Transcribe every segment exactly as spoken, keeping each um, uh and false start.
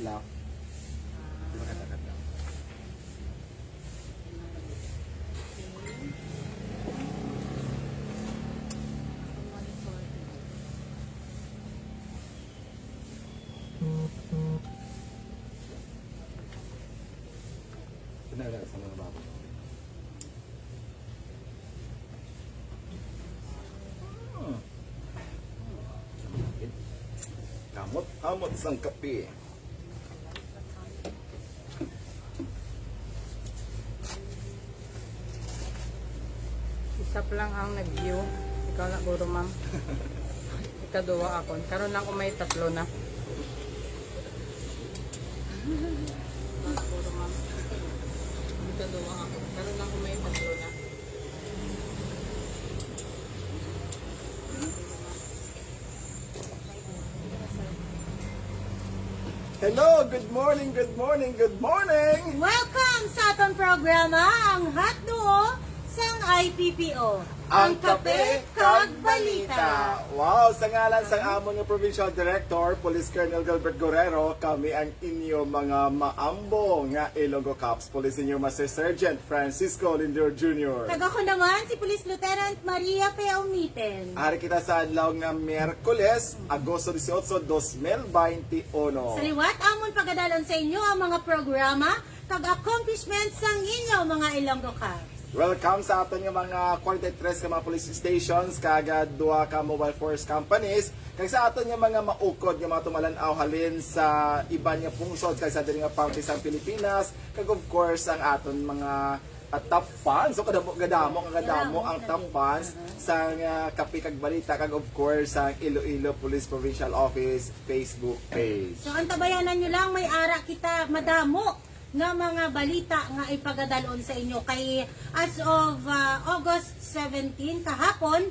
Lock. Di ba kata-kata? Ano lang sa mga baboy? Hmm. Kamot-amot sang kape. Isa pa lang ang nag-view. Ikaw na, guro, ma'am. Ikaduha ako. Karon lang ko may tatlo na. Guro, ma'am. Ikaduha ako. Karon lang ko may tatlo na. Hello, good morning, good morning, good morning! Welcome sa aton programa, ang Hot Duo sang I P P O, Ang Kape kag Balita. Wow, sa ngalan sang amon nga Provincial Director, Police Colonel Gilbert Guerrero, kami ang inyo mga maambo nga Ilonggo Cops, Police Senior Master Sergeant Francisco Lindor Junior. Kag ako naman, si Police Lieutenant Maria Fe Omiten. Ari kita sa adlaw nga Miyerkules, Agosto dieciocho, dos mil veintiuno. Sa liwat, amon pagadalon sa inyo ang mga programa kag accomplishments sang inyo mga Ilonggo Cops. Welcome sa aton nga mga forty-three ka mga police stations kag, ah, duha ka mobile force companies, kag sa aton nga mga maukod nga mga tumalan-aw halin sa iban nga pungsod kag sa diri nga parte sang Pilipinas, kag of course ang aton mga, ah, top fans. So kadamo, kadamo, kadamo ang top fans sang, ah, Kape kag Balita, kag of course ang Iloilo Police Provincial Office Facebook page. So antabayanan nyo lang, may ara kita madamo nga mga balita nga ipagadalon sa inyo kay as of, ah, August seventeen, kahapon,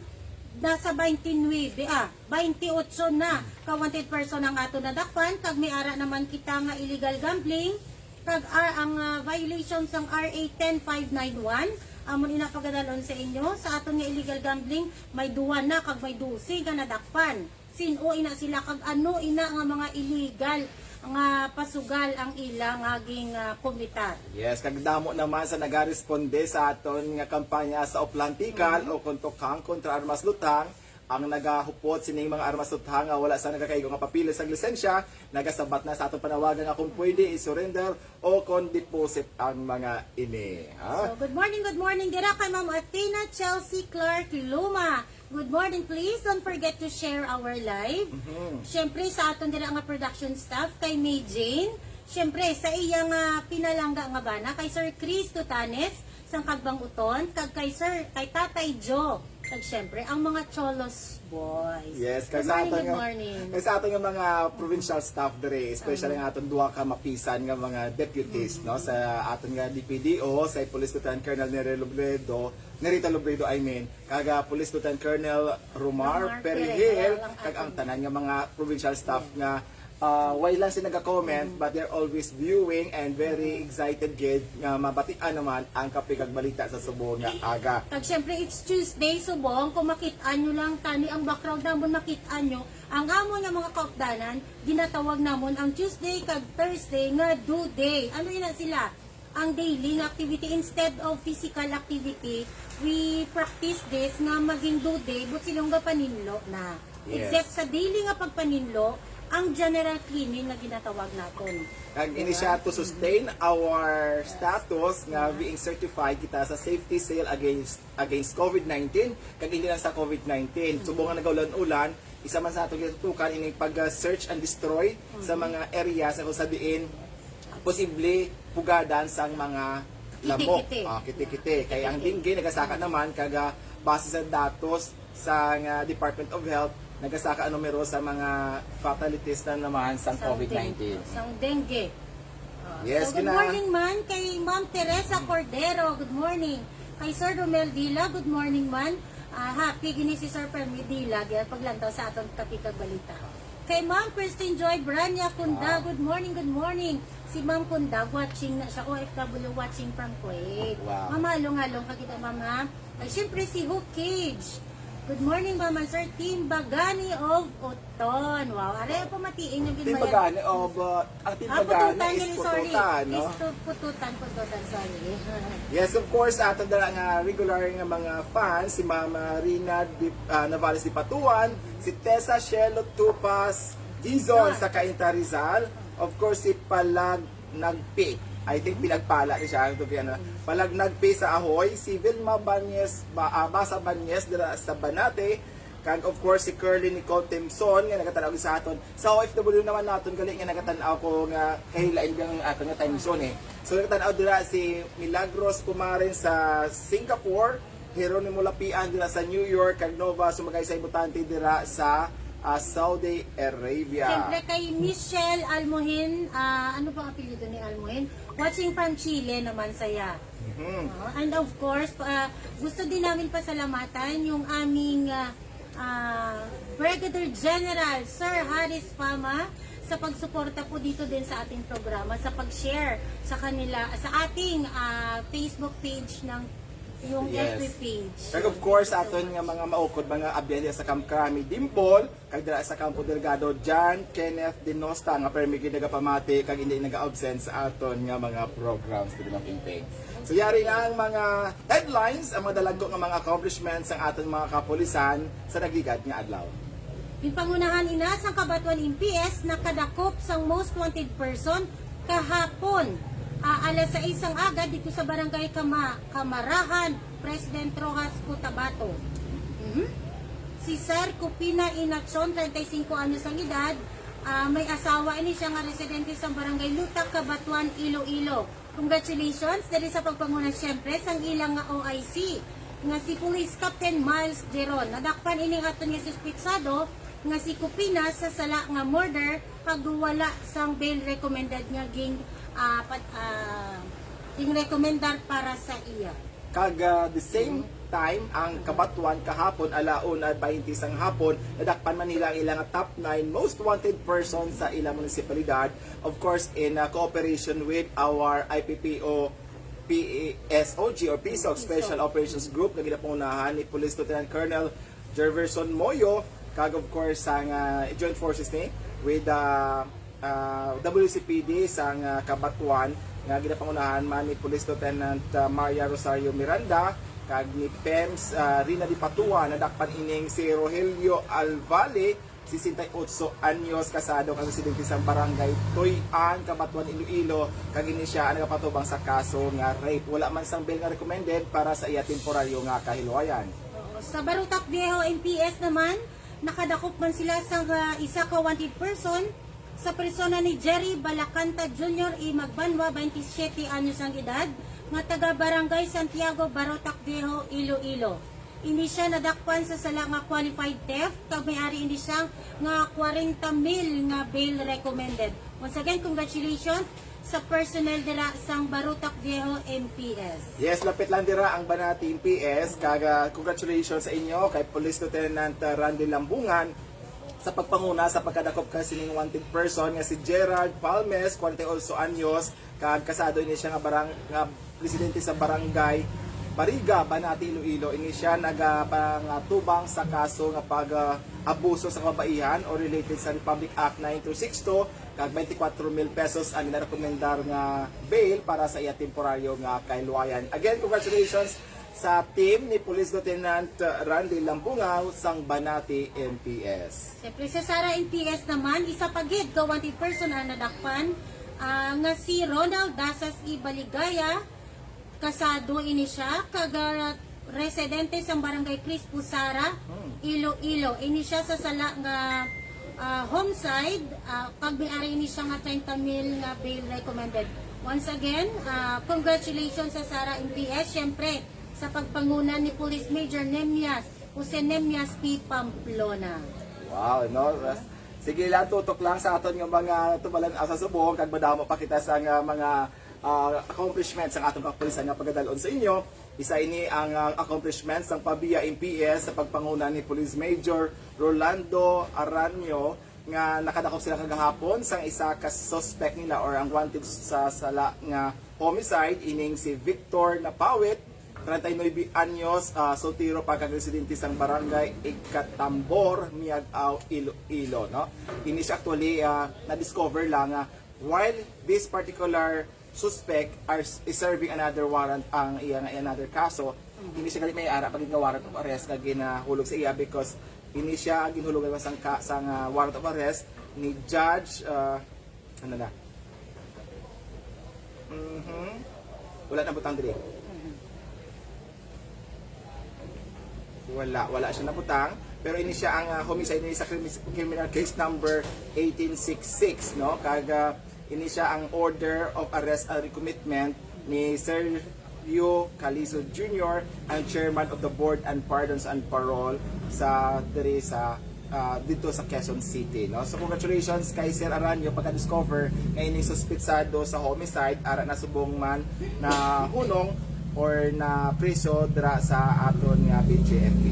nasa twenty-nine, ah, twenty-eight na ka wanted person ang ato nadakpan, kag may ara naman kita nga illegal gambling, kag ar-, ang, ah, violation sang R A ten five nine one, amon ina pagadalon sa inyo. Sa aton nga illegal gambling, may duwa na kag may dose nga nadakpan. Sin-o ina sila kag ano ina nga mga illegal nga pasugal ang ila nga gin, ah, komitar. Yes, kag damo naman sa nagaresponde sa aton nga kampanya sa Uplantikan o Kontokhang kontra Armas Luthang, ang nagahupot sining mga armas luthang nga wala sa nagakaigo nga papeles sang lisensya, nagasabat na sa aton panawagan nga kung pwede i-surrender o kon deposit ang mga ini. Ha? So, good morning, good morning dira kay Ma'am Athena Chelsea Clark Luma. Good morning, please don't forget to share our live. Mhm. Siyempre, sa aton dira nga production staff, kay May Jane. Siyempre, sa iya nga pinalangga nga bana, kay Sir Chris Tutanes, sang Kagbang Uton, kag kay Sir, kay Tatay Joe. Kag siyempre, ang mga Cholos Boys. Yes, kag sa aton nga, kag sa aton nga mga provincial staff diri, especially nga aton duha ka mapisan nga mga deputies, no, sa aton nga D P D O, sa Police Lieutenant Colonel Neri Lobredo, Nerita Lobredo, I mean, kag, ah, Police Lieutenant Colonel Romar Perihil, kag ang tanan nga mga provincial staff nga, ah, way lang sila naga-comment, but they're always viewing and very excited gid nga mabatian naman ang Kape kag Balita sa subong nga aga. Kag syempre, it's Tuesday, subong. Kung makit-an nyo lang, tani ang background namon, makit-an nyo, ang amon nga mga kaupdanan, ginatawag namon ang Tuesday kag Thursday nga do day. Ano ina sila? Ang daily nga activity instead of physical activity, we practice this nga maging do day, but sila nga paninlo na. Yes. Except sa daily nga pagpaninlo, ang general cleaning nga ginatawag naton. Kag ini siya to sustain our status nga being certified kita sa safety seal against, against COVID nineteen, kag hindi lang sa COVID nineteen. Subong nga nagaulan-ulan, isa man sa ato ginatutukan ining pag, ah, search and destroy sa mga area sa kung sa diin posible pugadan sang mga lamok. Kiti-kiti. Ah, kiti-kiti. Kay ang dengue nagasaka naman kag, ah, base sa datos sa nga Department of Health, nagasaka ang numero sa mga fatalities na naman sang COVID nineteen. Sang dengue. Ah, yes, so, good morning man kay Ma'am Teresa Cordero. Good morning. Kay Sir Romel Dila, good morning man. Ah, happy gini si Sir Fermi Dila, gaya paglantaw sa aton Kape kag Balita. Kay Ma'am Christine Joy Branya Kunda, good morning, good morning. Si Ma'am Kunda, watching na siya, O F W watching from Kuwait. Wow. Ma'am, halong-halong ka kita, Ma'am, ha? Ay, siyempre, si Hook Cage. Good morning, Ma'am and Sir. Team Bagani of Oton. Wow, aray ang pamatiin yung Team Bagani of, uh, ang Team Bagani is Pututan, no? Pututan, Pututan, sorry. Yes, of course, ato dala nga regular nga mga fans, si Mama Rina Di, uh, Navales di Patuan, si Tessa Shelo Tupas, Dizon sa Cainta Rizal, of course, si Palag Nagpi. I think pinagpala ni siya. Ito, ano, Palag Nagpi sa Ahoy, si Vilma Banyes, ba, ah, Basa Banyes dira sa Banate, kag of course si Curly Nicole Timson nga nagatanaw sa aton. Sa O F W naman naton gali nga nagatanaw ko nga kay lain ang aton nga time zone eh. So nagatanaw dira si Milagros Pumaren sa Singapore, Jeronimo Lapian dira sa New York, kag Nova Sumagay sa Ibutante dira sa ah, Saudi Arabia. Siyempre kay Michelle Almohin, ah, ano bang apelyido ni Almohin? Watching from Chile naman saya. Mhm. Ah, and of course, ah, gusto din namin pasalamatan yung aming ah, ah, Brigadier General Sir Harris Fama sa pagsuporta po dito din sa ating programa, sa pag-share sa kanila, sa ating ah, Facebook page ng yung Yes. F B page. Kag of course, aton nga mga maukod, mga abyan diya sa Camp Crame, Dimple, kag dira sa Campo Delgado, John Kenneth Denosta, nga permi gyud nagapamati kag hindi naga-absent sa aton nga mga programs diri, Ma'am Pingping. So, yari na ang mga headlines, ang mga dalagko nga mga accomplishments sang aton mga kapulisan sa nagligad nga adlaw. Yung pangunahan ina sang Cabatuan M P S nakadakop sang most wanted person kahapon, ah, alas sais sang aga dito sa Barangay Kama, Kamarahan, President Roxas, Cotabato. Mhm. Si Sir Cupina Inacion, treinta y cinco anyos ang edad, ah, may asawa ini siya nga residente sa Barangay Lutak, Cabatuan, Iloilo. Congratulations diri sa pagpanguna siyempre sang ilang nga O I C nga si Police Captain Miles Jeron. Nadakpan ining aton nga suspetsado nga si Cupina sa sala nga murder kag wala sang bail recommended nga ging ah, pat, ah, ging recommendar para sa iya. Kag ah, the same time, ang Cabatuan kahapon, ala una baynte sang hapon, nadakpan man nila ang ilang top nine most wanted person sa ilang munisipalidad. Of course, in ah, cooperation with our I P P O P S O G or PSOG Special Operations Group na ginapangunahan ni Police Lieutenant Colonel Jerverson Moyo, kag of course ang ah, joint forces ni with ah, ah, W C P D sang ah, Cabatuan nga ginapangunahan man ni Police Lieutenant ah, Maria Rosario Miranda kag ni P E M S ah, Rina Di Patua. Nadakpan ining si Rogelio Alvale, sesenta y ocho anyos, kasado kag residente sa Barangay Tuy-an, Cabatuan, Iloilo, kag ini siya ang nagapatubang sa kaso nga rape. Wala man sang bail nga recommended para sa iya temporaryo nga kahilwayan. Oo. Sa Barotac Viejo M P S naman, nakadakop man sila sa ah, isa ka wanted person sa persona ni Jerry Balacanta Junior y Magbanwa, twenty-seven anyos ang edad, nga taga Barangay Santiago, Barotac Viejo, Iloilo. Ini siya nadakpan sa sala nga qualified theft, kag may ari ini siya nga kwarenta mil nga bail recommended. Once again, congratulations sa personnel dira sang Barotac Viejo M P S. Yes, lapit lang dira ang Banati M P S. Kag ah, congratulations sa inyo kay Police Lieutenant ah, Randy Lambungan sa pagpanguna sa pagkadakop ka sining wanted person nga si Gerard Palmes, forty-eight anyos, kag kasado ini siya nga barang nga residente sa barangay Bariga, Banati, Iloilo. Ini siya nagapangatubang sa kaso nga pag ah, abuso sa kababaihan o related sa Republic Act nine two six two, kag twenty-four mil pesos ang ginarekomendar nga bail para sa iya temporaryo nga kahilwayan. Again, congratulations sa team ni Police Lieutenant Randy Lambungaw sang Banati M P S. Siyempre, sa Sara M P S naman, isa pa gid ka wanted person ang nadakpan, ah, nga si Ronald Dasas Ibaligaya. Kasado ini siya, kag ah, residente sang Barangay Crispo Sara, Hmm. Iloilo. Ini siya sa sala nga ah, homicide, ah, kag may ari ini siya nga treinta mil nga bail recommended. Once again, ah, congratulations sa Sara M P S, siyempre, sa pagpanguna ni Police Major Nemias, Jose Nemias P. Pamplona. Wow, no? Sige lang, tutok lang sa aton nga mga tumalan-aw sa subong, kag madamo pa kita sa nga mga ah, accomplishments sang aton kapulisan nga pagadalon sa inyo. Isa ini ang ah, accomplishments sang Pavia M P S sa pagpanguna ni Police Major Rolando Aranio nga nakadakop sila kagahapon sang isa ka suspect nila or ang wanted sa sala nga homicide, ining si Victor Napawit, treinta y nueve anyos, ah, soltero pa kag residente sang barangay Igcatambor, Miag-ao, Iloilo, no? Ini siya actually, ah, na-discover lang nga while this particular suspect are s-, is serving another warrant ang iya nga another kaso, hindi siya gali may ara pa gid nga warrant of arrest nga ginahulog sa iya because ini siya ginhulog sang ka, sang, ah, warrant of arrest ni Judge, ah, ano na? Mhm. Wala na butang diri. Wala, wala siya nabutang. Pero ini siya ang, ah, homicide ni sa crimi-, criminal case number eighteen six six, no? Kag, ah, ini siya ang order of arrest and recommitment ni Sergio Calizo Junior, ang chairman of the board and pardons and parole sa diri sa, ah, dito sa Quezon City, no? So congratulations kay Sir Aranyo pagka-discover nga ining suspitsado sa homicide, ara na subong man na hunong or na priso dira sa aton nga B J M P.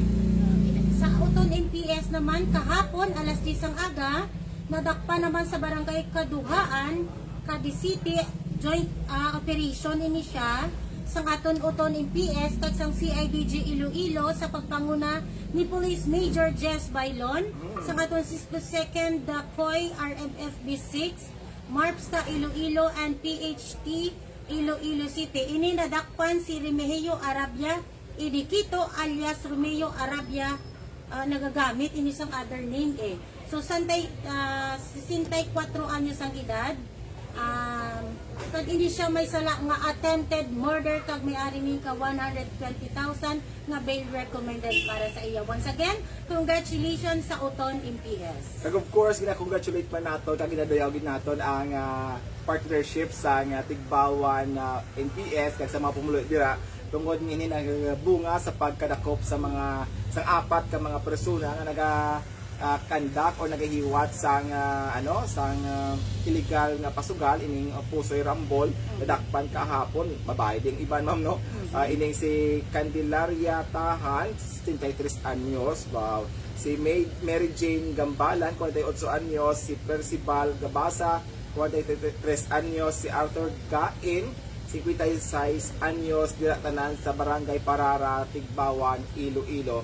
Sa Oton M P S naman, kahapon, alas diyes sang aga, nadakpan naman sa barangay Kaduhaan, Cadiz City, joint, ah, operation ini siya sang aton Oton M P S kag sang C I D G Iloilo sa pagpanguna ni Police Major Jess Bailon, sang aton sixty-second Dacoy R M F B six, MARPSTA Iloilo, and P H T Iloilo City. Ini nadakpan si Remigio Arabia Idiquito alias Romeo Arabia, ah, nagagamit ini sang other name eh. So, santay, ah, sesenta y cuatro anyos ang edad. Um, kag ini siya may sala nga attempted murder kag may ari ni ka one hundred twenty thousand nga bail recommended para sa iya. Once again, congratulations sa Oton M P S. Kag of course, gina-congratulate man naton kag ginadayaw gid naton ang, ah, partnership sa nga Tigbawan, ah, M P S kag sa mga pumuluyo dira tungod nga ini nagbunga sa pagkadakop sa mga sang apat ka mga persona nga naga, ah, conduct o nagahiwat sang, ah, ano, sang, ah, illegal nga pasugal ining, ah, Pusoy Rambol. Nadakpan kahapon, babae din iban, ma'am, no? Ah, ining si Candelaria Tahan, setenta y tres anyos, wow. Si May, Mary Jane Gambalan, kwarenta y otso anyos, si Percival Gabasa, kwarenta y tres anyos, si Arthur Gain, cincuenta y seis anyos, dira tanan sa Barangay Parara, Tigbawan, Iloilo.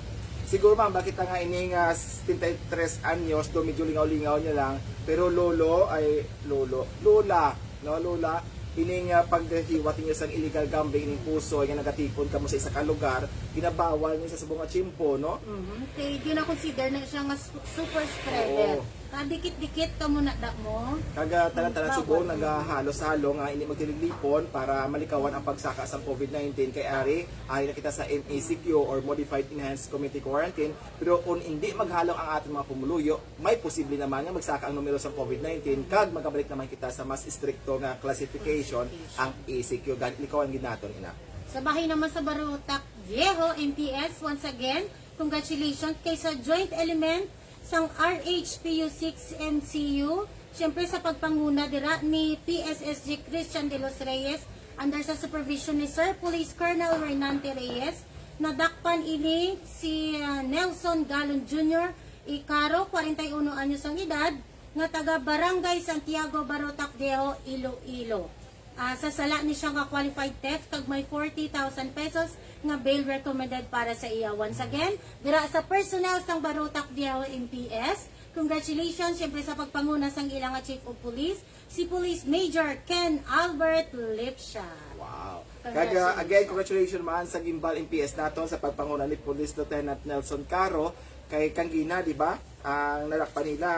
Siguro, ma'am, bakit nga ining, ah, setenta y tres anyos, do medyo lingaw-lingaw niya lang, pero lolo, ay, lolo, lola, no, lola, ining, ah, paghiwat ninyo sa illegal gambling ining Pusoy nga nagatipon kamo sa isa ka lugar, ginabawal niyo sa subong nga tiyempo, no? Mhm. Kay gina-consider na siya nga su- super spreader. Oo. Kadikit-dikit ka muna da mo. Kag, ah, tanan-tanan subong nagahalos-halo nga hindi magtiliglipon para malikawan ang pagsaka sa COVID nineteen kay ari, ari na kita sa M E C Q or Modified Enhanced Community Quarantine, pero kung hindi maghalong ang ating mga pumuluyo, may posible naman nga magsaka ang numero sa COVID nineteen kag magabalik naman kita sa mas istrikto nga classification, ang E C Q. Gani, likawan gid naton ina. Sa bahin naman sa Barotac Viejo, M P S, once again, congratulations kay sa joint element sang R H P U six M C U, siyempre sa pagpanguna dira ni P S S G Christian de los Reyes, under sa supervision ni Sir Police Colonel Renante Reyes, nadakpan ini si, ah, Nelson Galon Junior Icaro, kwarenta y uno anyos ang edad, nga taga Barangay Santiago, Barotac Viejo, Iloilo. Ah, sa sala ni siya nga qualified theft kag may forty thousand pesos nga bail recommended para sa iya. Once again, dira sa personnel sang Barotac Viejo M P S, congratulations siyempre sa pagpanguna sang ila nga Chief of Police, si Police Major Ken Albert Lipsia. Wow. Kag, ah, again, congratulations man sa Guimbal M P S naton sa pagpanguna ni Police Lieutenant Nelson Caro kay kanggina, di ba? Ang nadakpan nila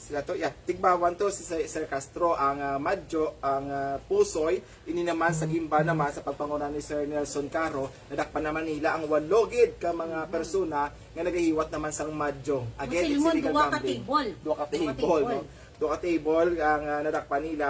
sila to, yeah, Tigbawan to si Sir, Sir Castro, ang, ah, Madjo, ang, ah, Pusoy, ini naman sa Guimbal naman sa pagpanguna ni Sir Nelson Caro, nadakpan naman nila ang walo gid ka mga persona nga nagahiwat naman sang Madjo. Again, it's Silmon, illegal duwa ka gambling. Table. Duwa ka Duwa ka table, table. No? Duha ka table ang, ah, nadakpan nila.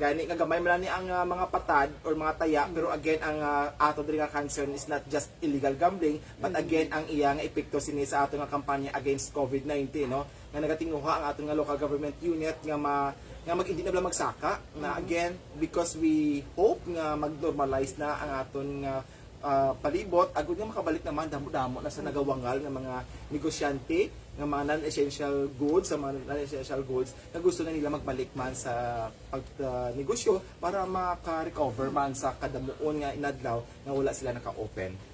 Gani nga gamay man ni ang, ah, mga patad or mga taya, pero again ang, ah, ato diri nga concern is not just illegal gambling, but again ang iya nga epekto sini sa ato nga kampanya against COVID nineteen, no? Nga nagatinguha ang ato nga local government unit nga ma-, nga mag-, hindi na bala magsaka na again because we hope nga mag-normalize na ang aton nga ah, palibot, agud nga makabalik naman damo-damo na sa nagawangal nga mga negosyante nga mga non-essential goods, sa mga non-essential goods nga gusto na nila magbalik man sa pag, ah, negosyo para maka-recover man sa kadamuon nga inadlaw nga wala sila naka-open.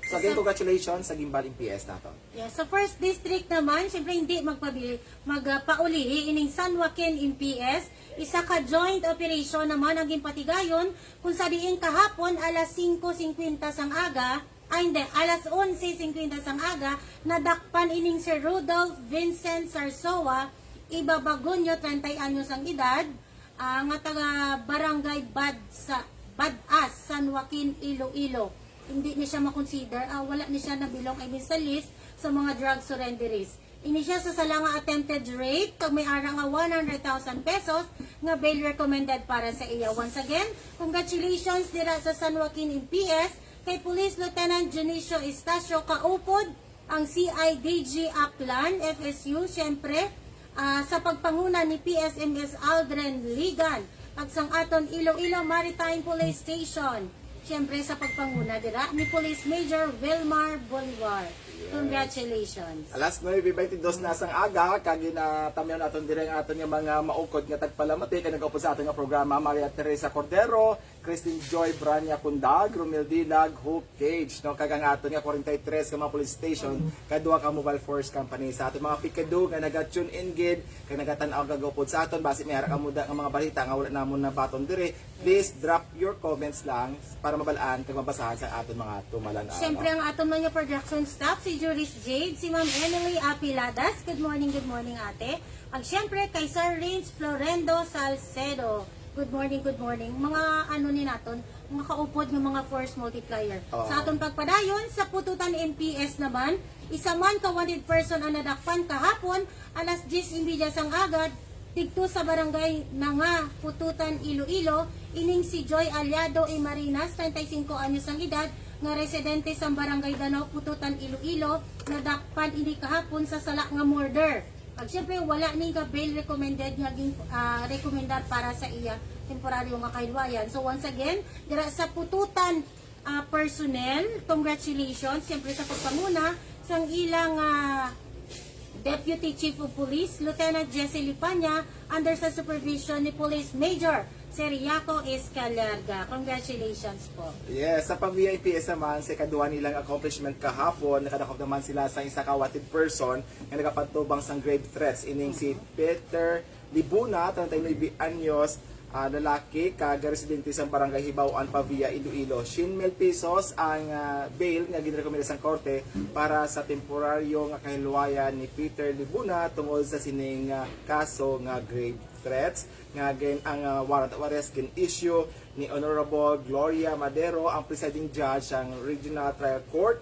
So again, congratulations sa Guimbal M P S nato. Yes, sa first district naman, siyempre hindi magpabi magpaulihi ining San Joaquin M P S. Isa ka joint operation naman ang ginpatigayon kung sa diin kahapon alas singko singkwenta sang aga, ay hindi, alas onse singkwenta sang aga, nadakpan ining si Rudolph Vincent Sarsoa Ibabagonyo, treinta anyos ang edad, ah, nga taga Barangay Bad sa Badas, San Joaquin, Iloilo. Hindi ni siya makonsider, ah, wala ni siya nabilong, I mean, sa list sa mga drug surrenderies. Ini siya sa sala nga attempted rape, kag may ara nga one hundred thousand pesos nga bail recommended para sa iya. Once again, congratulations dira sa San Joaquin M P S kay Police Lieutenant Dionisio Estacio Kaupod, ang C I D G Aklan, F S U, siyempre, ah, sa pagpanguna ni P S M S Aldrin Ligan, kag sang aton Iloilo Maritime Police Station, siyempre sa pagpanguna dira ni Police Major Wilmar Bolivar. Congratulations. Alas nuebe beintidos na sang aga, kag ginatamyaw naton diri ang aton nga mga maukod nga tagpalamati kay nagaupod sa aton nga programa, Maria Teresa Cordero, Christine Joy Branya Cundag, Romel Dilag, Hope Cage, no? Kag ang aton nga forty-three ka mga police station, kag duha ka mobile force company. Sa aton mga pikado nga naga-tune in gid, kag nagatan-aw kag upod sa aton, basi may ara ka muda nga mga balita nga wala namon nabaton diri, please drop your comments lang para mabalaan kag mabasahan sa aton mga tumalan-aw, Siyempre, no? Ang aton mga production staff, si Juris Jade, si Ma'am Emily Apiladas. Good morning, good morning, ate. Ag siyempre, kay Sir Rains Florendo Salcedo. Good morning, good morning. Mga ano ni naton, mga kaupod nga mga force multiplier. Oo. Sa aton pagpadayon, sa Pututan M P S naman, isa man ka wanted person ang nadakpan kahapon, alas diyes y media sang agad, didto sa barangay Nanga, Pututan, Iloilo, ining si Joy Aliado y Marinas, treinta y cinco anyos ang edad, nga residente sa barangay Danao, Pututan, Iloilo, nadakpan ini kahapon sa sala nga murder. Ag siyempre, wala ni nga bail recommended nga gin, ah, rekomendar para sa iya temporaryo nga kahilwayan. So once again, dira sa Pututan, ah, personnel, congratulations, siyempre sa pagpanguna sang ilang, ah, Deputy Chief of Police, Lieutenant Jesse Lipanya, under sa supervision ni Police Major Seriaco Escalarga. Congratulations po. Yes, sa Pavia M P S naman, sa ikaduha nilang accomplishment kahapon, nakadakop naman sila sa isa ka wanted person nga nagapatubang sang grave threats, ining si Peter Libuna, treinta y nuebe anyos, ah, lalaki, kag residente sa Barangay Hibaw-an, Pavia, Iloilo. Syen mil pesos ang, ah, bail nga ginrekomenda sang korte para sa temporaryo nga kahilwayan ni Peter Libuna tungod sa sining, ah, kaso nga grave threats. Nga gin-, ang, ah, warrant of arrest gin-issue ni Honorable Gloria Madero, ang presiding judge sang Regional Trial Court,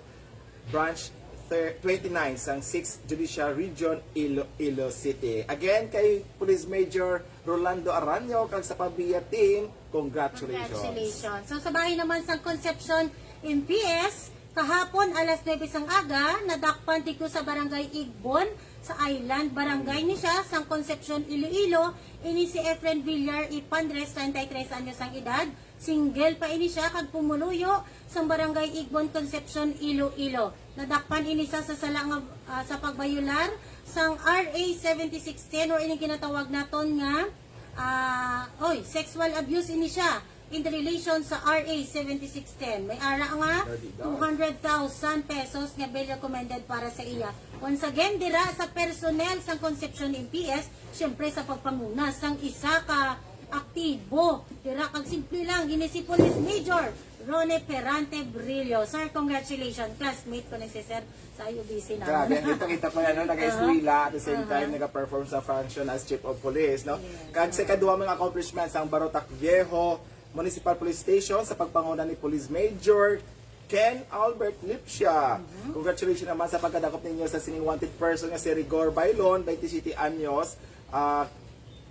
Branch thir-, twenty-nine sang sixth Judicial Region, Iloilo City. Again, kay Police Major Rolando Aranio kag sa Pavia team, congratulations. Congratulations. So sa bahin naman sang Concepcion M P S, kahapon alas nuebe sang aga, nadakpan didto sa Barangay Igbon, sa Island Barangay ni siya, sang Concepcion, Iloilo, ini si Efren Villar Ipandres, treinta y tres anyos ang edad, single pa ini siya, kag pumuluyo sang Barangay Igbon, Concepcion, Iloilo. Nadakpan ini sa, sa sala nga, ah, sa pagbayolar sang R A seventy-six ten, or ini ginatawag naton nga, ah, oy, sexual abuse ini siya in relation sa R A seventy-six ten. May ara nga two hundred thousand pesos nga bail recommended para sa iya. Once again, dira sa personnel sang Concepcion M P S, siyempre sa pagpanguna sang isa ka aktibo. Dira kag simple lang, ini si Police Major Rone Perante Brillo. Sir, congratulations. Classmate ko na si Sir sa I U B C naman. Grabe, ang kita ko na, no, nag-eskwela, at the same Uh-huh. time, nag-perform sa function as chief of police, no? Yes. Kag sa ikaduha mga accomplishments, ang Barotac Viejo Municipal Police Station sa pagpanguna ni Police Major Ken Albert Lipsia. Mhm. Congratulations naman sa pagkadakop ninyo sa sining wanted person nga si Rigor Bailon, twenty-seven anyos, ah,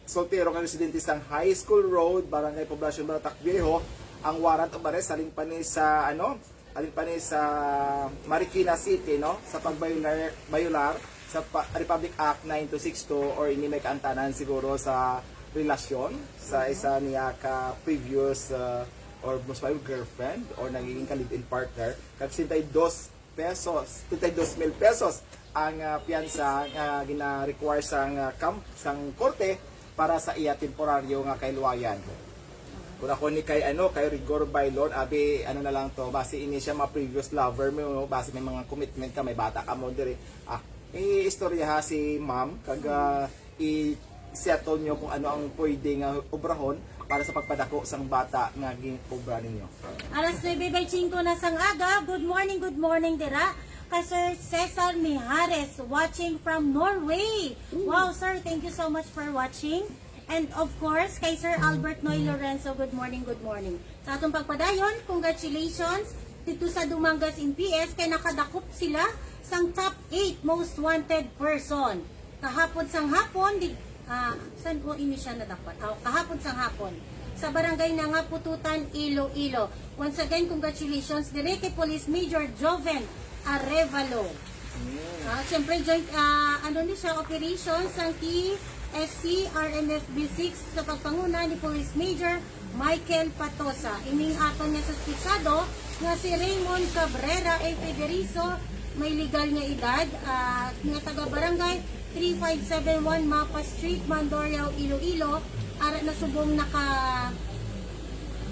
soltero nga residente sang High School Road, Barangay Poblacion, Barotac Viejo. Ang warrant of arrest halin pa ni sa, ano, halin pa ni sa Marikina City, no, sa pagbayolar, bayolar sa pa-, Republic Act nine two six two, or ini may kaantanan siguro sa relasyon sa isa niya ka previous, uh, or most probably girlfriend or nagiging ka live-in partner, kag sesenta y dos pesos, sesenta y dos mil pesos ang ah, piyansa nga gina-require sang ah, kamp sang korte para sa iya temporaryo nga kahiluwayan. Kung ako ni kay ano, kay Rigor Bailon, abi ano na lang to, basi ini siya mga previous lover mo, no? Basi may mga commitment ka, may bata ka mo diri. Ah, i-istorya ha si ma'am kag ah, i-settle nyo kung ano ang pwede nga obrahon para sa pagpadako sang bata nga gin-obra ninyo. Alas nuebe beintisinko na sang aga. Good morning, good morning dira kay Sir Cesar Mijares, watching from Norway. Wow, sir, thank you so much for watching. And of course, kay Sir Albert Noy Lorenzo, good morning, good morning. Sa atong pagpadayon, congratulations dito sa Dumangas M P S kay nakadakop sila sang top eight most wanted person. Kahapon sang hapon, di, ah, san ko ini siya nadakpan? Ah, kahapon sang hapon, sa barangay nga Pututan, Iloilo. Once again, congratulations diri kay Police Major Joven Arevalo. Ah, siyempre, joint, ah, ano ni siya, operation sang T S C R M F B six sa pagpanguna ni Police Major Michael Patosa. Ining aton nga suspitsado nga si Raymond Cabrera A. Federizo, may legal nga edad, ah, nga taga barangay three five seven one Mapa Street, Mandurriao, Iloilo, ara na subong naka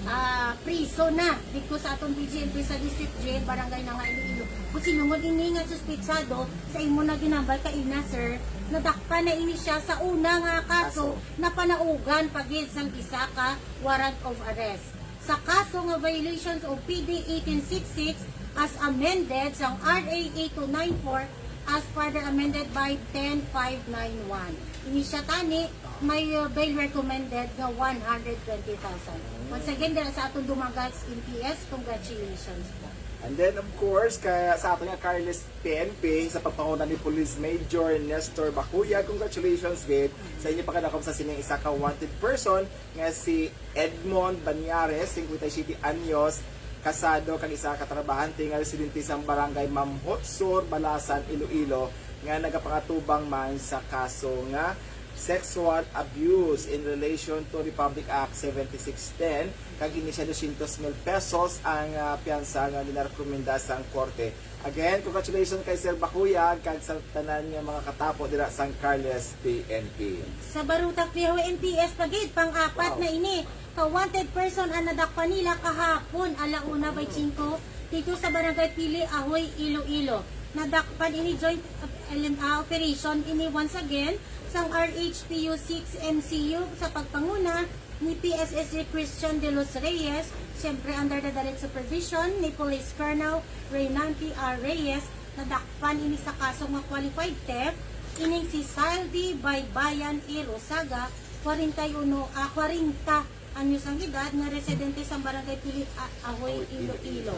ah, priso na dito sa aton B G M P sa District Jail, Barangay Nanga, Iloilo. Kung sinungod ini nga suspitsado sa imo na ginambal kaina, sir, nadakpan na ini siya sa una nga kaso Kaso. na panaugan pa gid sang isa ka warrant of arrest. Sa kaso nga violations of P D eighteen six six as amended sang R A eight two nine four as further amended by ten five nine one. Ini siya tani may uh, bail recommended nga one hundred twenty thousand. Once again, dira sa atong Dumangas M P S, congratulations po. And then, of course, kaya sa aton nga Carles P N P, sa pagpanguna ni Police Major Nestor Bacuya, congratulations gid sa inyo pagkadakop sa sining isa ka wanted person nga si Edmond Banyares, singkwenta y siyete anyos, kasado kag isa ka trabahante nga residente sa barangay Mamhot Sur, Balasan, Iloilo, nga nagapangatubang man sa kaso nga sexual abuse in relation to Republic Act seventy-six ten, kag ini siya dosyentos mil pesos ang ah, piyansa nga ginarekomenda sang korte. Again, congratulations kay Sir Bakuyag kag sa tanan nga mga katapo dira sang Carles P N P. Sa Baruta Viejo M P S pa gid, pang-apat Wow. na ini ka wanted person ang nadakpan nila kahapon, alauna beintisinko, dito sa Barangay Pili, Ahoy, Iloilo. Nadakpan ini joint uh, elim- ah, operation ini once again sang R H P U six M C U sa pagpanguna ni P S S G Christian de los Reyes, siyempre under the direct supervision ni Police Colonel Reynante R. Reyes. Nadakpan ini sa kaso nga qualified theft ining si Saldi Baybayan Irosaga, kwarenta y uno, ah, kwarenta anyos ang edad, nga residente sa Barangay Pili, A- Ahoy, Ahoy, Iloilo. Iloilo.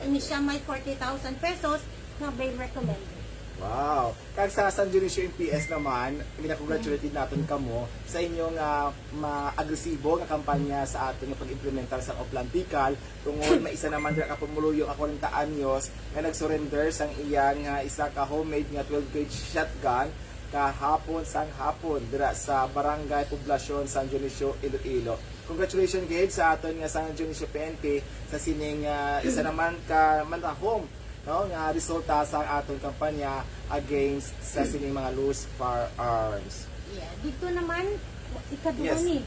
Ini siya may forty thousand pesos nga bail recommended. Wow! Kag sa San Dionisio M P S naman, ginakongratulate din naton kamo sa inyong ah, ma-agresibo nga kampanya sa aton nga pag-implementar sa Oplan Tikal, tungod may isa naman dira ka pumuluyo nga kwarenta anyos nga nag-surrender sang iya nga isa ka homemade nga twelve gauge shotgun kahapon sang hapon dira sa Barangay Poblacion, San Dionisio, Iloilo. Congratulations gid sa aton nga San Dionisio P N P sa sining ah, isa naman ka manahom, no, nga resulta sa aton kampanya against sa sining mga loose firearms. Yeah, dito naman, ikaduha Yes. ni.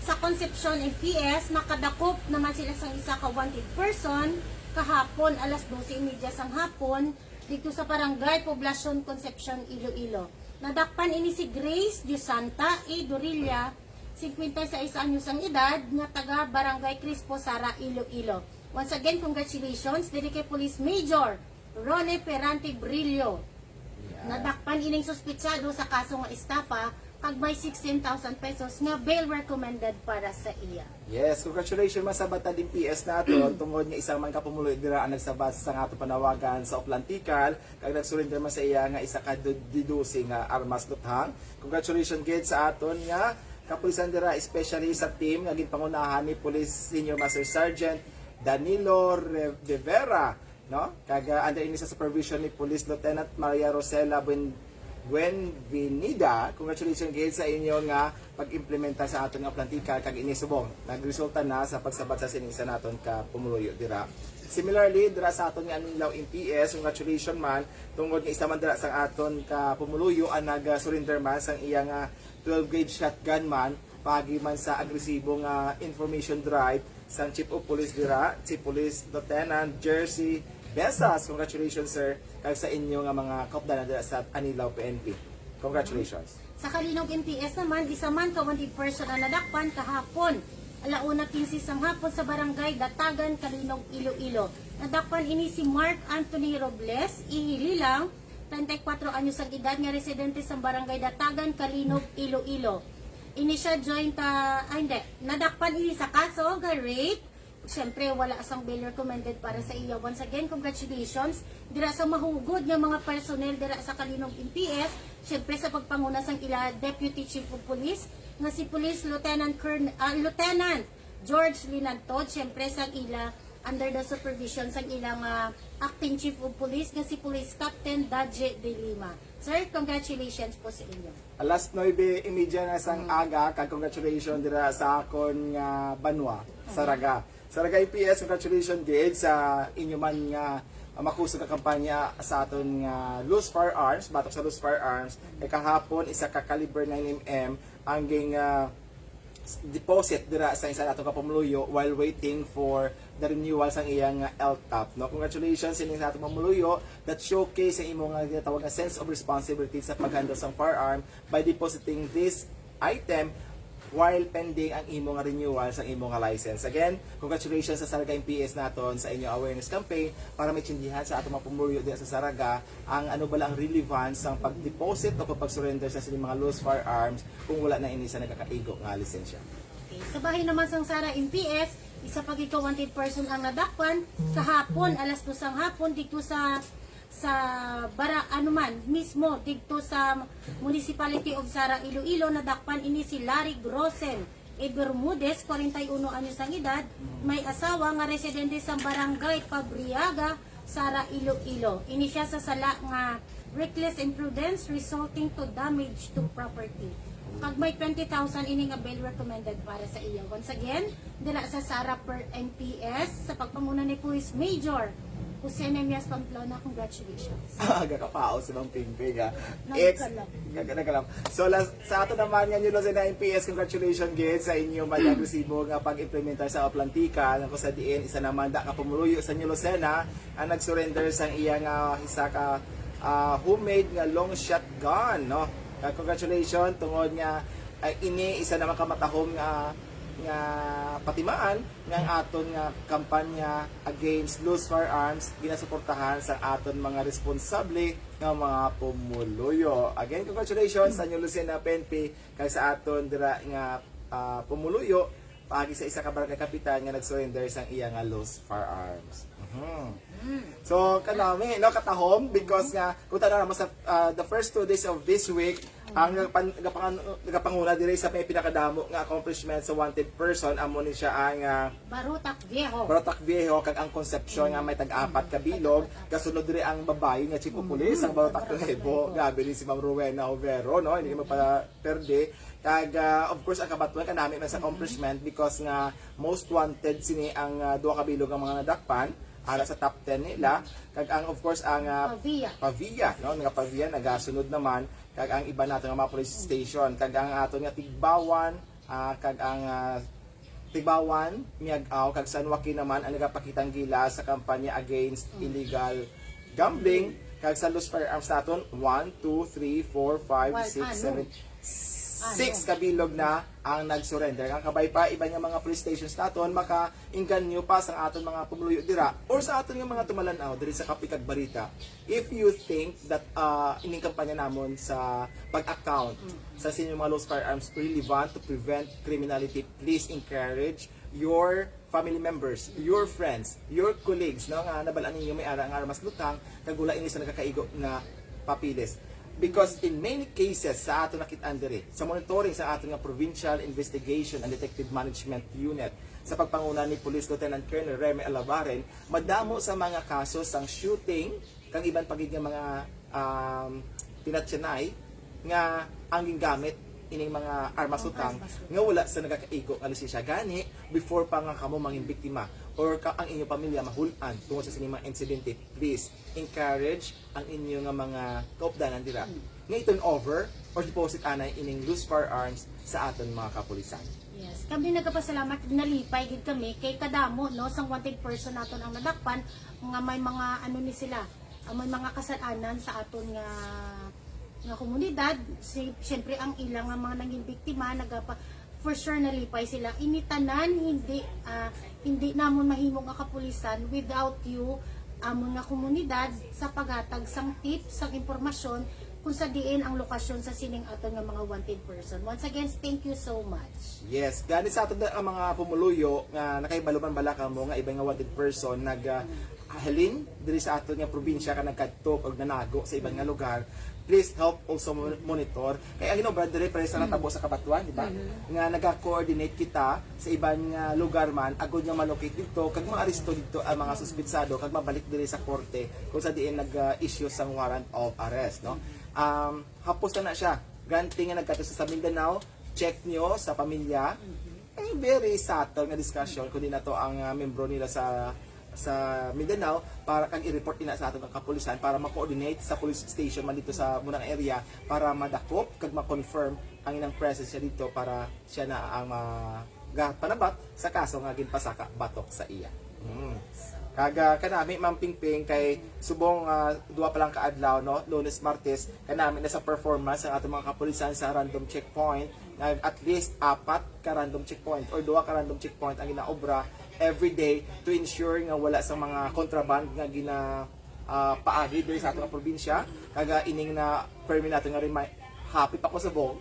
Sa Concepcion M P S, nakadakop naman sila sang isa ka wanted person kahapon alas dose y media sang hapon dito sa Barangay Poblacion, Concepcion, Iloilo. Nadakpan ini si Grace Diosanta A. Dorilla, singkwenta y sais anyos ang edad, nga taga Barangay Crispo Sara, Iloilo. Once again, congratulations diri kay Police Major Ronnie Perante Brillo. Yeah. Nadakpan ining suspitsado sa kaso nga estafa kag may sixteen thousand pesos nga bail recommended para sa iya. Yes, congratulations man sa Batad M P S naton tungod nga isa man ka pumuluyo dira ang nagsabat sa nga ato panawagan sa Oplan Tikal kag nagsurrender man sa iya nga isa ka du- didose nga armas luthang. Congratulations gid sa aton nga kapulisan dira, especially sa team nga ginpangunahan ni Police Senior Master Sergeant Danilo Re- De Vera, no? Kag ah, under ini sa supervision ni Police Lieutenant Maria Rosela Buen- Buenvenida. Congratulations gid sa inyo nga pag-implementa sa aton nga plantika, kag ini subong nagresulta na sa pagsabat sa sining isa naton ka pumuluyo dira. Similarly, dira sa aton nga Anilao M P S, congratulations man, tungod nga isa man dira sa aton ka pumuluyo ang nag-surrender man sang iya nga twelve gauge shotgun man, paagi man sa agresibo nga information drive sang Chief of Police dira, Chief Police Lieutenant Jersey Besas. Congratulations, sir, kag sa inyo nga mga kaupdanan dira sa Anilao P N P. Congratulations. Sa Calinog M P S naman, isa man ka wanted person ang nadakpan kahapon, alauna quince sang hapon, sa barangay Datagan, Calinog, Iloilo. Nadakpan ini si Mark Anthony Robles, Ihililang, treinta y cuatro anyos ang edad, nga residente sa barangay Datagan, Calinog, Iloilo. Ini siya joint, ah, ay, hindi. Nadakpan ini sa kaso nga rape. Siyempre, wala sang bail recommended para sa iya. Once again, congratulations dira sa mahugod nga mga personnel dira sa Calinog M P S. Siyempre, sa pagpanguna sang ila Deputy Chief of Police, nga si Police Lieutenant Colonel, ah, Lieutenant George Linantod, siyempre, sang ila, under the supervision sang ilang, ah, Acting Chief of Police, nga si Police Captain Daje de Lima. Sir, congratulations po sa inyo. Alas nuebe y media na sang Mm. aga, kag congratulations dira sa akon nga banwa, Mm. Saraga. Saraga M P S, congratulations gid sa inyo man nga, ah, makusog nga kampanya sa aton nga loose firearms, batok sa loose firearms. Kay kahapon, isa ka caliber nine M M ang ging, ah, deposit dira sa isa nato ka pumuluyo while waiting for the renewal sang iyang, uh, L top, no? Congratulations sa inyo sa atong pumuluyo that showcase sa imo nga ginatawag nga sense of responsibility sa pag-handle sang firearm by depositing this item while pending ang imo nga renewal sang imo nga license. Again, congratulations sa Saraga M P S naton sa inyo awareness campaign para maintindihan sa atong mga pumuluyo diha sa Saraga ang ano bala ang relevance sang pag-deposit o pag-surrender sa sining mga loose firearms kung wala na ini sa nagakaigo nga lisensya. Okay. Sa bahin naman sang Sara M P S, isa pa gid ka wanted person ang nadakpan kahapon, alas dos sang hapon, dito sa, sa bara-, ano man, mismo dito sa Municipality of Sara, Iloilo. Nadakpan ini si Larry Grossen E. Bermudez, kwarenta y uno anyos ang edad, may asawa, nga residente sa Barangay Pabriaga, Sara, Iloilo. Ini siya sa sala nga reckless imprudence resulting to damage to property. Kag may twenty thousand ini nga bail recommended para sa iya. Once again, dira sa Sara per M P S, sa pagpanguna ni Police Major Jose Nemias Pamplona, congratulations. Aga ka pa, si Mang Pingping, ha? Nagkalam. Nagkalam. So, last, sa ato naman nga New Lucena M P S, congratulations gid sa inyo man nga agresibo nga pag-implementar sa Aplantika, nga kung sa diin, isa naman da ka pumuluyo sa New Lucena ang nag-surrender sang iya nga isa ka, ah, homemade nga long shotgun, no? Ah, congratulations, tungod nga, ah, ini isa naman ka matahom nga, nga patimaan nga ang aton nga kampanya against loose firearms ginasuportahan sa aton mga responsable nga mga pumuluyo. Again, congratulations sa New Lucena P N P kag sa aton dira nga, ah, pumuluyo paagi sa isa ka barangay kapitan nga nag-surrender sang iya nga loose firearms. Mhm. Mm. So, kanami, no, katahom, because nga, kung tanaw naman sa, ah, the first two days of this week, ang nagpan-, nagapangan-, nagapanguna diri sa may pinakadamo nga accomplishment sa wanted person, amo ni siya ang, ah, Barotac Viejo. Barotac Viejo, kag ang Concepcion nga may tag-apat ka bilog, kasunod diri ang babayi nga chief of police, ang Barotac Nuevo. Grabe ni si Ma'am Rowena Overo, no? Hindi ka magpa-, perde. Kag, ah, of course, ang kabatuan kanami man sa accomplishment because nga most wanted sini ang, ah, duha ka bilog nga mga nadakpan ara sa top ten nila. Kag ang, of course, ang, ah, Pavia. Pavia, no? Nga Pavia, nagasunod naman. Kag ang iba nato nga mga police station. Kag ang ato nga Tigbawan, ah, kag ang, ah, Tigbawan, Miag-ao, kag San Joaquin naman ang nagapakitang gilas sa kampanya against illegal gambling. Kag sa loose firearms naton, one, two, three, four, five, six, seven, six ka bilog na ang nag-surrender. Ang kabay pa, iban nga mga police stations naton, makainganyo pa sa aton mga pumuluyo dira or sa aton nga mga tumalan-aw diri sa Kape kag Balita. If you think that, ah, ining kampanya namon sa pag-account sa sining mga loose firearms relevant to prevent criminality, please encourage your family members, your friends, your colleagues, no, nga nabal-an ninyo may ara nga armas lutang, kag wala ini sa nagakaigo nga papeles. Because in many cases, sa ato nakit-an diri, sa monitoring sa ato nga Provincial Investigation and Detective Management Unit, sa pagpanguna ni Police Lieutenant Colonel Remy Alabaren, madamo sa mga kaso sang shooting, kag iban pa gid nga mga, um, Tinatyanay nga ang gingamit ining mga armas, utang nga wala sa nagakaigo nga lisensya. Gani, before pa nga kamo mangin biktima or ka, ang inyong pamilya mahul-an tungod sa sining mga insidente, please encourage ang inyo nga mga kaupdanan dira nga i-turn over or deposit anay ining loose firearms sa aton mga kapulisan. Yes, kami nagapasalamat, nalipay gid kami kay kadamo, no, sang wanted person naton ang nadakpan nga may mga ano ni sila, ah, may mga kasalanan sa aton nga nga komunidad. Si, siyempre ang ilang nga mga nangin biktima nagapa for sure nalipay sila. Ini tanan hindi, ah, hindi namon mahimo nga kapulisan without you, amon nga komunidad, sa paghatag sang tips, sang impormasyon kung sa diin ang lokasyon sa sining aton nga mga wanted person. Once again, thank you so much. Yes, gani sa aton ang mga pumuluyo nga nakahibalo man bala kamo nga iban nga wanted person nag ah, halin diri sa aton nga probinsya ka nagkadto o nanago sa iban nga lugar, please help also mo- monitor. Kay ang ginobra diri pare sa natabo sa Kabatuan, di ba? Nga naga-coordinate kita sa iban nga lugar man agud nga malocate didto kag maaresto didto ang mga suspitsado kag mabalik diri sa korte kung sa diin nag-issue sang warrant of arrest, no? Um, hapos na na siya. Granting nga nagkadto sa, sa Mindanao, check nyo sa pamilya. Eh, very subtle nga discussion kundi na to ang ah, membro nila sa sa Mindanao para kag i-report ina sa aton ang kapulisan para ma-coordinate sa police station man dito sa munang area para madakop kag ma-confirm ang ilang presence siya dito para siya na ang magapanabat sa kaso nga ginpasaka batok sa iya. Mm. Kag ah, kanami, Ma'am Pingping, kay subong ah, duwa pa lang ka adlaw, no, Lunes, Martes, kanami na sa performance ang ating mga kapulisan sa random checkpoint. Nag at least apat ka random checkpoint or duha ka random checkpoint ang ginaobra every day to ensure nga wala sa mga contraband nga gina ah, paagi diri sa ating probinsya. Kag ah, ining na permi natin nga remind, happy pa ko subong.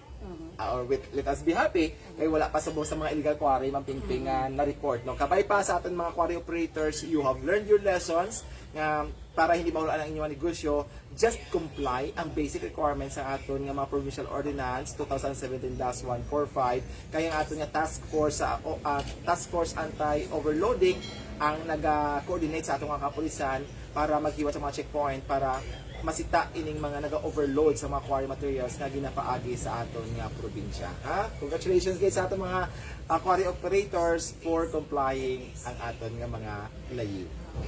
Ah, or with, let us be happy kay wala pa subong sa mga illegal quarry, Ma'am Pingping, nga na-report, no? Kabay pa sa aton mga quarry operators, you have learned your lessons nga para hindi maulaan ang inyong negosyo, just comply ang basic requirements sa aton nga mga provincial ordinance two thousand seventeen dash one four five. Kay ang aton nga task force sa o, ah, task force anti-overloading ang naga-coordinate sa aton nga kapulisan para maghiwat sa mga checkpoint para masita ining mga naga-overload sa mga quarry materials nga ginapaagi sa aton nga probinsya. Ha? Congratulations guys sa aton mga ah, quarry operators for complying ang aton nga mga layi.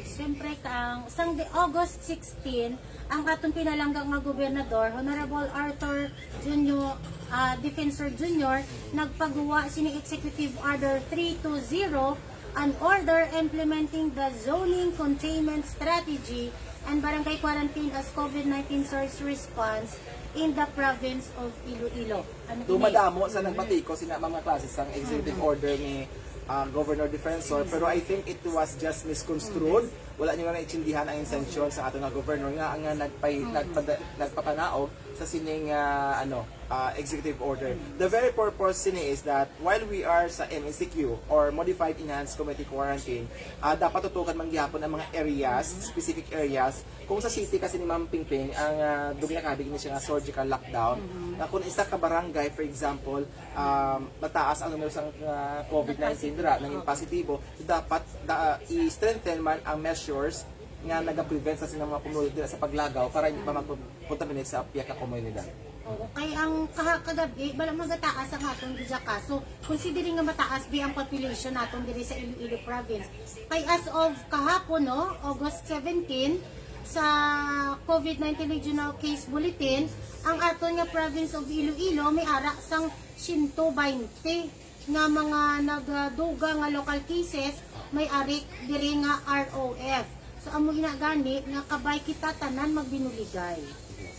Siyempre, kang sang di August sixteen, ang aton pinalangga nga gobernador, Honorable Arthur Junior, ah, Defensor Junior, nagpagawa sini Executive Order three two zero, an order implementing the zoning containment strategy and barangay quarantine as COVID nineteen surge response in the province of Iloilo. Ano Tumadamo sa nagbatiko sina mga klase sang executive order ni ah, Governor Defensor, pero I think it was just misconstrued. Wala niyo na naintindihan ang intensyon sa ato nga governor nga nga nagpay, nagpada, nagpapanaog sa sining ah, ano ah, executive order. The very purpose sini is that while we are sa M E C Q or Modified Enhanced Community Quarantine, ah, dapat tutukan man gihapon ang mga areas, specific areas. Kung sa city kasi ni Ma'am Pingping, ang uh, Dugna Cabig ni siya nga surgical lockdown. Na kung isa ka barangay, for example, um, mataas ang numero sa uh, COVID nineteen dira, naging positibo, dapat da, i-strengthen man ang measures nga nagaprevent sa silang mga pumuluyo dira sa paglagaw para hindi pa mag-contaminate sa pihak ka komunidad. Oo, kay ang kaha kagabi, bala magataas ang aton gid kaso. Considering nga mataas bi ang population naton diri sa Iloilo province. Kay as of kahapon, no, August seventeen, sa COVID nineteen Regional Case Bulletin, ang aton nga province of Iloilo may ara sang siyento baynte nga mga nagduga nga local cases may ari diri nga R O F. So amo ina gani nga kabay kita tanan magbinuligay.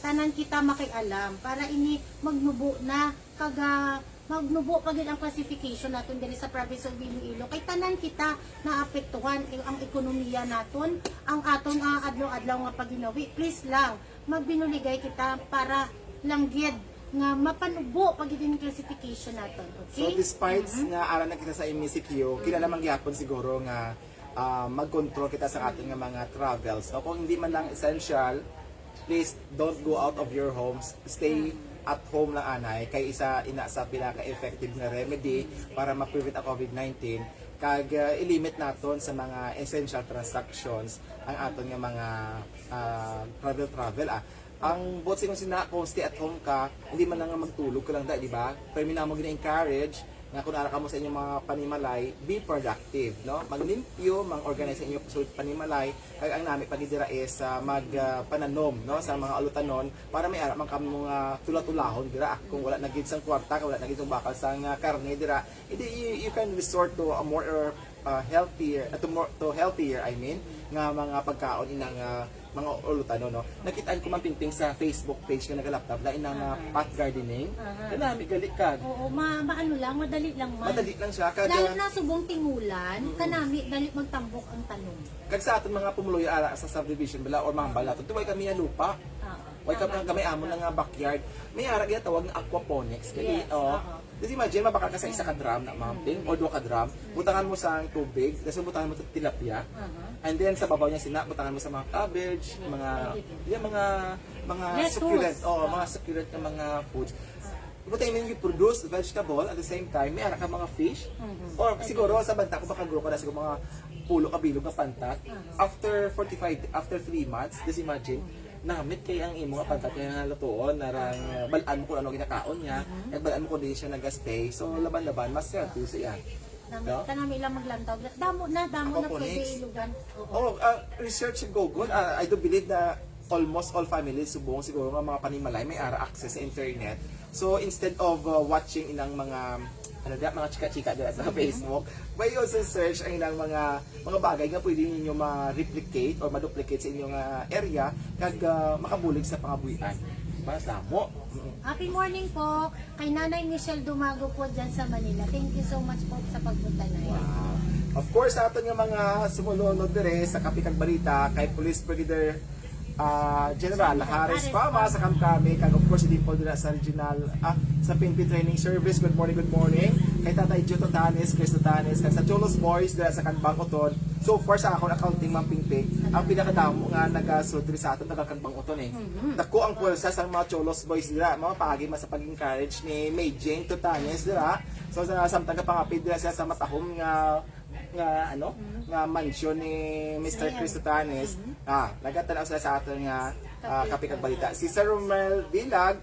Tanan kita makialam para ini magnubo na kag ah, magnubo pa gid ang classification naton diri sa province of Iloilo kay tanan kita naapektuhan. Eh, ang ekonomiya naton, ang aton ah, adlaw-adlaw nga paginawi. Please lang, magbinuligay kita para lang gid nga mapanubo pa gid ang classification naton. So Okay? despite nga ara na kita sa M E C Q, kinahanglan man gihapon siguro nga ah, mag-control kita sa aton nga mga travels. No? Kung hindi man lang essential, please don't go out of your homes. Stay at home lang anay kay isa ina sa pinaka-effective nga remedy para ma-prevent ang COVID nineteen kag ah, i-limit naton sa mga essential transactions ang aton nga mga ah, travel travel ah. Ang buot silingon sina, kung stay at home ka, hindi man lang nga magtulog ka lang, da, di ba? Pero mi namo gina-encourage nga kung ara kamo sa inyong mga panimalay, be productive, no? Maglimpyo, mang-organize sa inyong sulod panimalay, kag ang nami pa gid dira is ah, mag ah, pananom, no, sa mga ulutanon para may ara man kamo nga tula-tulahon dira. Kung wala na gid sang kwarta, kung wala na gid sang bakal sang ah, karne dira, hindi, you, you can resort to a more uh, healthier, uh, to more to healthier, I mean, nga mga pagkaon inang ah, mga ulutanon, no? Nakitaan ko man, Pingping, sa Facebook page nga nagalaptap la inang ah, Aha. pot gardening. Aha. Kanami gali kag Oo, ma maano lang, madali lang man. Madali lang siya, kag Lalo ah, na subong tingulan, Mm. kanami dali magtambok ang tanom. Kag sa aton mga pumuluyo ara sa subdivision bala or mga balaton, tuway kami nga lupa. Oo. Way kami Tama. Gamay amo na nga backyard. May ara ginatawag nga aquaponics. Kani, Yes, oh. Oo. Just imagine, mabakal ka sa isa ka drum na, ma'am, Mm. Ping, or duha ka drum. Mm. Butangan mo sa tubig, tapos butangan mo sa tilapia. Uh-huh. And then sa babaw niya sina, butangan mo sa mga cabbage, Mm. mga, Pwede din. Yung mga, mga Lettuce. Succulent, oh, Oo. Mga succulent na mga foods. Butangan mo yung produce vegetable at the same time, may ara ka mga fish. Mm-hmm. Or Pwede. Siguro sa banta ko, makagrow ka na siguro mga pulo ka bilog nga pantat. Uh-huh. After forty-five, after three months, just imagine, namit kay ang imo nga pantat nga lutuon, narang uh, balaan mo kung ano ginakaon niya, Mhm. Kag balaan mo kung di siya nag-stay. So, laban-laban, mas healthy siya. Nami, No? Kanami lang maglantaw. Damo na, damo na pwede Aquaponics. Ilugan. Oo. Oh, uh, research sa Google, uh, I do believe na almost all families subong siguro nga mga panimalay may ara access sa internet. So, instead of uh, watching inang mga ano da, mga chika-chika dira sa Mhm. Facebook, may also search ang ilang mga mga bagay nga pwede ninyo ma-replicate or ma-duplicate sa inyong ah, area kag ah, makabulig sa pangabuhian. Mas damo. Mm. Happy morning po kay Nanay Michelle Dumago po dyan sa Manila. Thank you so much po sa pagpunta na. Wow. Of course, sa aton nga mga sumulunod dire sa Kape kag Balita, kay Police Brigadier ah, General General Harris Harris Fama Fama. Sa Kamkami, kag of course, si Dimple dira sa regional, ah, sa P N P Training Service. Good morning, good morning. Kay Tatay Joe Totanes, Chris Totanes, kag sa Cholos Boys dira sa Kanbang Uton. So far sa akon accounting, Ma'am Pingping, ang pinakadamo nga nagasulod diri sa aton taga Kanbang Uton eh. Mhm. Dako ang pwersa sa mga Cholos Boys dira, mga paagi man sa pag-encourage ni May Jane Totanes dira. So sa samtang kapangapid dira siya sa matahom nga nga ano, Mhm. nga mansyon ni Mister Ayan. Chris Totanes, Mhm. ah, nagatan-aw sila sa aton nga ah, Kape Kape kag Balita. Si Sir Romel Dilag,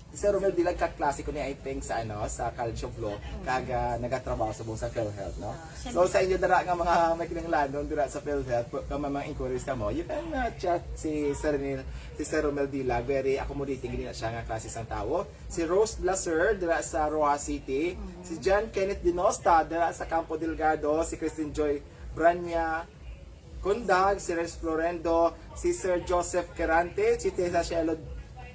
si Sir Romel Dilag, kaklase ko ni, I think, sa ano, sa College of Law, Mhm. kag ah, nagatrabaho subong sa PhilHealth, no? Ah, So siyempre. Sa inyo dara nga mga may kinahanglanon dira sa PhilHealth, pu- kung may mga inquiries kamo, you can ah, chat si Sir Neil, si Sir Romel Dilag. Very accommodating gid na siya nga klase sang tawo. Si Rose Blaser dira sa Roxas City, Mhm. Si John Kenneth Dinosta dira sa Campo Delgado, si Christine Joy Branya Kundag, si Renz Florendo, si Sir Joseph Quirante, si Tessa Shelo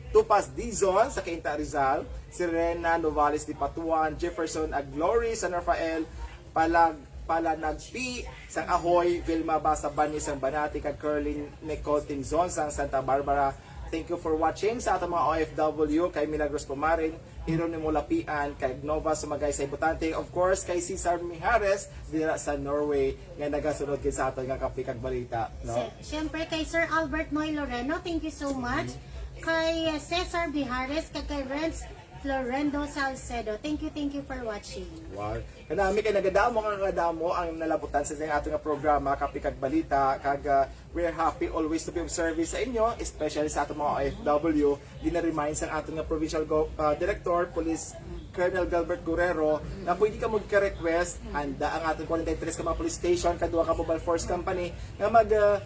Tupas Dizon sa Cainta, Rizal, si Rena Novales de Patuan, Jefferson Aglori, San Rafael, Palag Palanagpi, sang Ahoy, Vilma Basa Bani sang Banati, kag Curling Nicole Tinzon sang Santa Barbara. Thank you for watching sa atong mga O F W, kay Milagros Pumarin, Jeronimo Lapian, kay Nova Sumagay sa Ibutante, of course, kay Cesar Mijares dira sa Norway, nga nagasunod gid sa aton nga Kape kag Balita, no? Si- Siyempre kay Sir Albert Noy Loreno, thank you so much. Kay uh, Cesar Mijares, kag kay Renz Florendo Salcedo. Thank you, thank you for watching. Wow. Kanami kay nagadamo nga kadamo ang nalabutan sa ato nga programa, Kape kag Balita, kag ah, we're happy always to be of service sa inyo, especially sa ato mga O F W. Gina-remind sang ato nga Provincial Go- ah, Director, Police Colonel Gilbert Guerrero, na pwede ka magka-request, handa ang aton forty-three ka mga police station, kag duha ka mobile force company nga mag ah,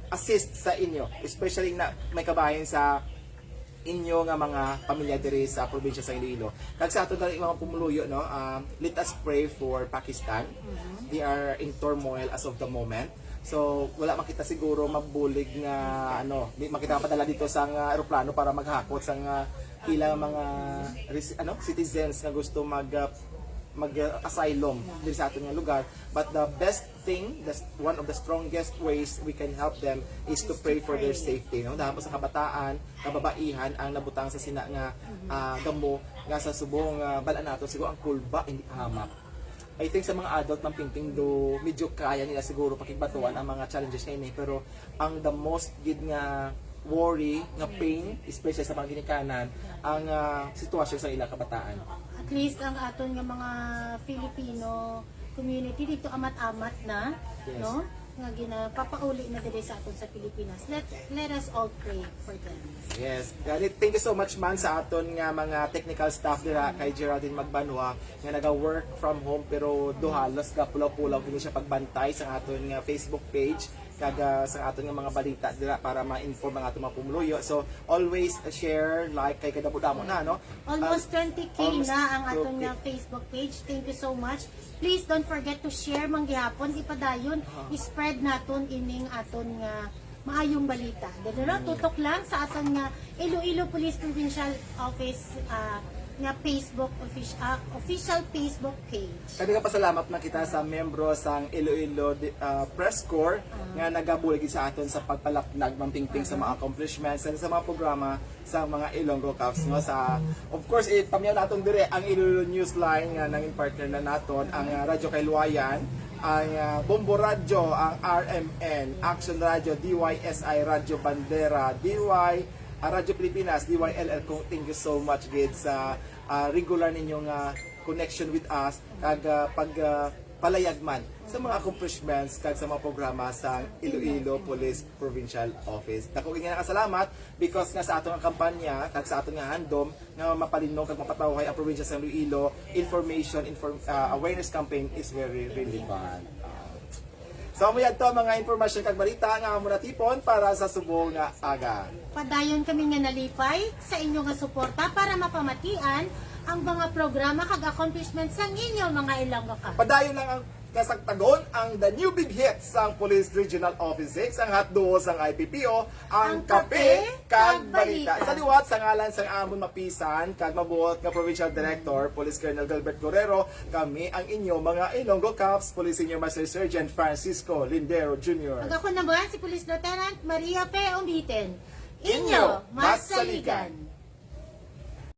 assist sa inyo, especially na may kabahin sa inyo nga mga pamilya diri sa probinsya sa Iloilo. Kag sa ato gali mga pumuluyo, no, um, let us pray for Pakistan. Mhm. They are in turmoil as of the moment. So, wala makita siguro mabulig nga ano, di makita padala dito sa nga eroplano para maghakot sa nga ilang mga res- ano, citizens nga gusto mag uh, mag uh, asylum diri sa aton nga lugar. But the best thing, the, one of the strongest ways we can help them is to pray for their safety, no? Dahil sa kabataan, kababaihan ang nabutang sa sina nga ah, gamo nga sa subong nga balaan nato siguro ang kulba hindi kahamak. I think sa mga adult, Ma'am Pingping, do medyo kaya nila siguro pakigbatuan ang mga challenges nga ini, pero ang the most gid nga worry, nga pain, especially sa mga ginikanan, ang ah, sitwasyon sa ilang kabataan. At least ang aton nga mga Filipino community dito amat-amat na, Yes. No? nga ginapapauli na diri sa aton sa Pilipinas. Let let us all pray for them. Yes. Gani, thank you so much man sa aton nga mga technical staff dira kay Geraldine Magbanwa nga naga-work from home pero do halos ga pulaw-pulaw gid siya pagbantay sa aton nga Facebook page kag ah, sa aton nga mga balita dira para ma-inform ang aton mga pumuluyo. So always share, like kay kadamo-damo na, no? Almost Ah, twenty K almost na ang aton twenty. nga Facebook page. Thank you so much. Please don't forget to share man gihapon, ipadayon, Ah. i-spread naton ining aton nga maayong balita. Dito na, tutok lang sa aton nga Iloilo Police Provincial Office ah, nga Facebook offic- ah, official Facebook page. Kami nga pasalamat na kita sa membro sang Iloilo di- ah, Press Corps nga nagabulig sa aton sa pagpalapnag, Ma'am Tingting, sa mga accomplishments and sa mga programa sa mga Ilonggo Cops, no? Sa, of course, itamiyaw naton dire ang Iloilo Newsline nga nangin partner na naton, ang ah, Radyo Kailwayan, ang ah, Bombo Radyo, ang R M N, Action Radio, D Y S I, Radyo Bandera, D Y, ah, Radyo Pilipinas, D Y L L. Kung thank you so much gid sa ah, regular ninyo nga connection with us kag ah, pag ah, palayag man sa mga accomplishments kag sa mga programa sa Iloilo Police Provincial Office. Dako gid nga salamat because nga sa aton nga kampanya kag sa aton nga handom nga mapalinog kag mapatawhay ang probinsya sa Iloilo, information, inform, ah, awareness campaign is very relevant. Ah. So, amo yadto ang mga impormasyon kag balita nga amo natipon para sa subong nga aga. Padayon kami nga nalipay sa inyo nga suporta para mapamatian ang mga programa kag accomplishments sang inyo mga Ilonggo Cops. Padayon lang ang kasagtagon ang the new big hit sang Police Regional Office six, ang hotduo sang I P P O, ang Ang Kape Kape kag kag Balita. Balita. Sa liwat, sa ngalan sang amon mapisan kag mabuot nga Provincial Director, Police Colonel Gilbert Guerrero, kami ang inyo mga Ilonggo Cops, Police Senior Master Sergeant Francisco Lindero Junior. Ug ako naman si Police Lieutenant Maria Fe Umbiten. Inyo, Inyo, mas masaligan. saligan.